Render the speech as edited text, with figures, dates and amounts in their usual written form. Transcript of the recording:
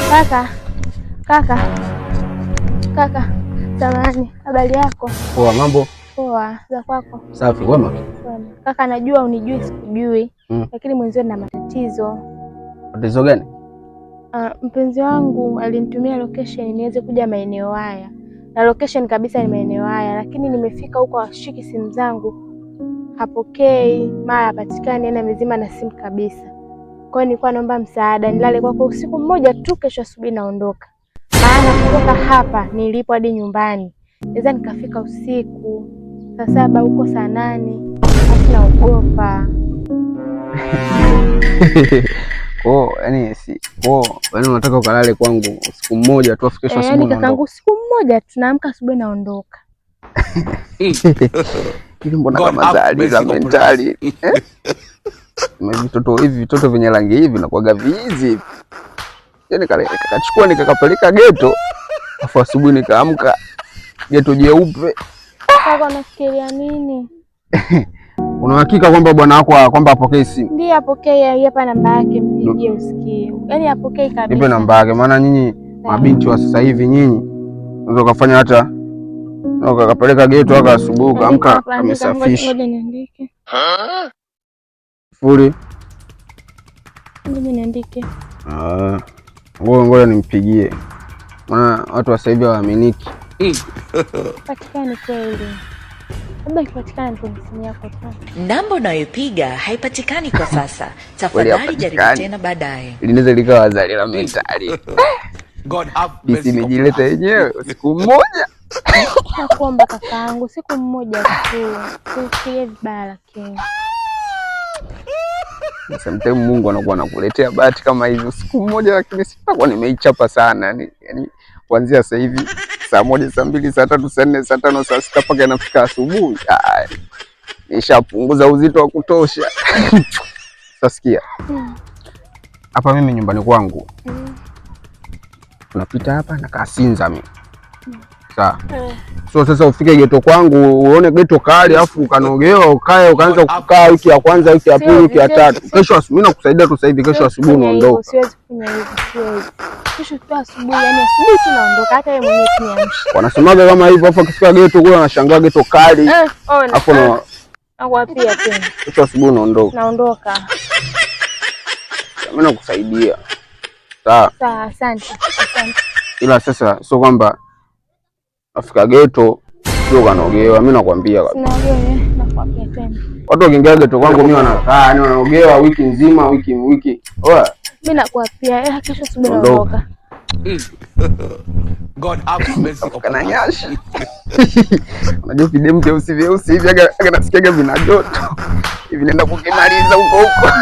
Kaka, kaka, kaka, samahani, habari yako? Poa, mambo? Poa, za kwako? Safi, wema. Wema. Kaka, najua unijui sikujui, lakini mwenzio na matatizo. Matatizo gani? Mpenzi wangu alinitumia location niweze kuja maeneo haya, na location kabisa ni maeneo haya, lakini nimefika huko hashiki simu zangu, hapokei, mara hapatikani, yani amezima na simu kabisa. Kwa hiyo nilikuwa naomba msaada, nilale kwako usiku mmoja tu, kesho asubuhi naondoka. Maana kutoka hapa nilipo hadi nyumbani naweza nikafika usiku saa 7 huko saa 8, alafu naogopa. Kwa yani si kwa yani unataka ukalale kwangu usiku mmoja tu afu kesho Eh, asubuhi yani unaondoka. kakangu, usiku mmoja tunaamka asubuhi naondoka. Hivi mbona God kama have zali za mercy upon us. mentali eh? Vitoto hivi vitoto vyenye rangi hivi vinakuwaga viizi hivi. Yaani nikachukua nikakapeleka geto, afu asubuhi nikaamka geto jeupe. Kaka, unafikiria nini? Una hakika kwamba bwana wako kwamba apokee simu? Ndiyo, apokee. Hapa namba yake, mpigie usikie. Yaani apokee kabisa. Nipe namba yake, maana nyinyi mabinti wa sasa hivi nyinyi unaweza ukafanya hata ukakapeleka geto haka asubuhi ukaamka Andika, andika, amesafisha. Ngoja niandike. 0. Ngoja niandike. Ah, ngoja ngoja nimpigie, maana watu wa sasa hivi hawaaminiki. Patikani kweli. Labda ikipatikana ni kwenye simu yako tu. Namba unayopiga haipatikani kwa sasa. Kweli Tafadhali jaribu hapatikani. tena baadaye. Linaweza likawa zali la mentali. God have mercy upon Isimejileta us. yenyewe siku moja. Nakuomba kakaangu, siku mmoja tu. Usifikirie vibaya lakini. Sometimes Mungu anakuwa anakuletea bahati kama hizo siku moja, lakini sitakuwa nimeichapa sana yani, yani kuanzia sasa hivi saa 1, saa 2, saa 3, saa 4, saa 5, saa 6 mpaka inafika asubuhi. Nishapunguza uzito wa kutosha. Sasa sikia. Hapa mimi nyumbani kwangu. Tunapita hapa na Kasinza mimi. Sawa. So sasa ufike geto kwangu uone geto kali afu ukanogewa ukae ukaanza kukaa wiki ya kwanza, wiki ya pili, wiki ya tatu. Kesho asubuhi mimi nakusaidia tu sasa hivi, kesho asubuhi unaondoka. Siwezi kufanya hivyo, siwezi. Kesho tu asubuhi, yani asubuhi tu naondoka, hata yeye mwenyewe tuniamshe. Wanasemaga kama hivyo afu akifika geto kule wanashangaa geto kali. Ona. Afu na Nakuapia tena. kesho asubuhi unaondoka. Naondoka. Mimi nakusaidia. Sawa. Sawa, asante. Asante. Ila sasa sio kwamba afika geto sio kanogewa, mimi nakwambia kabisa. Sinaogewa, nakuapia tena. Watu wakiingia geto kwangu mimi wanakaa, yani wanaogewa wiki nzima, wiki wiki. Oa. Mimi nakuapia, kesho asubuhi Ondoka. naondoka. God have mercy upon Kana us. nyashi. Unajua videmu vyeusi vyeusi hivi aga nasikiaga vina joto. Hivi nenda kukimaliza huko huko.